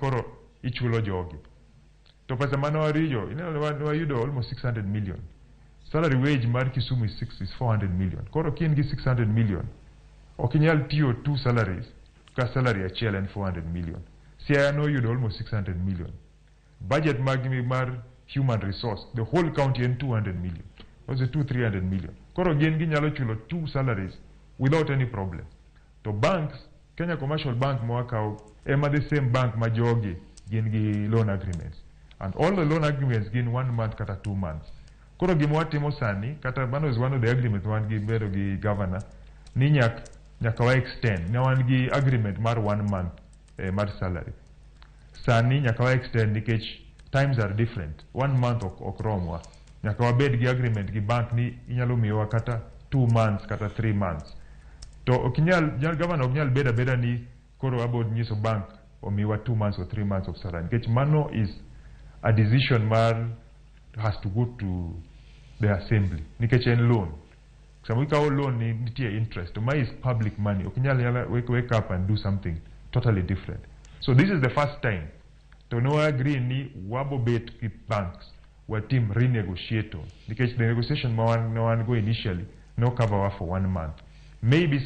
koro ichulo jogi. To pesa mane warijo, ineno wayudo almost 600 million. Salary wage mar Kisumu is 400 million. Koro ka in gi 600 million, ok inyal tiyo two salaries ka salary achiel en 400 million. Siaya noyudo almost 600 million. Budget mag mar human resource, the whole county en 200 million. Was it 2 300 million? Koro gin ginyalo chulo two salaries without any problem. To banks, Kenya Commercial Bank mwakaw ema the same bank ma jogi gin gi loan agreements. And all the loan agreements gin one month kata 2 months. Koro gima watimo sani, kata mano is one of the agreements wan gi bedo gi governor, ni nyaka wa extend. Ne wan gi agreement mar one month mar salary. Sani nyaka wa extend nikech times are different. One month ok romwa. Nyaka wabed gi agreement gi bank ni inyalo miyowa kata 2 months kata 3 months. To ok inyal, governor ok nyal bedo abeda ni koro abo nyiso bank omiwa 2 months or 3 months of salary. Nikech mano is a decision mar has to go to the assembly. Nikech en loan. Sama ikawo loan ni nitie interest. To ma is public money. Ok inyal nyala wake up and do something totally different. So this is the first time. To no agree ni wabo bet gi banks watim renegotiate nikech the negotiation ma wan, ne wan go initially no cover wa for one month. Maybe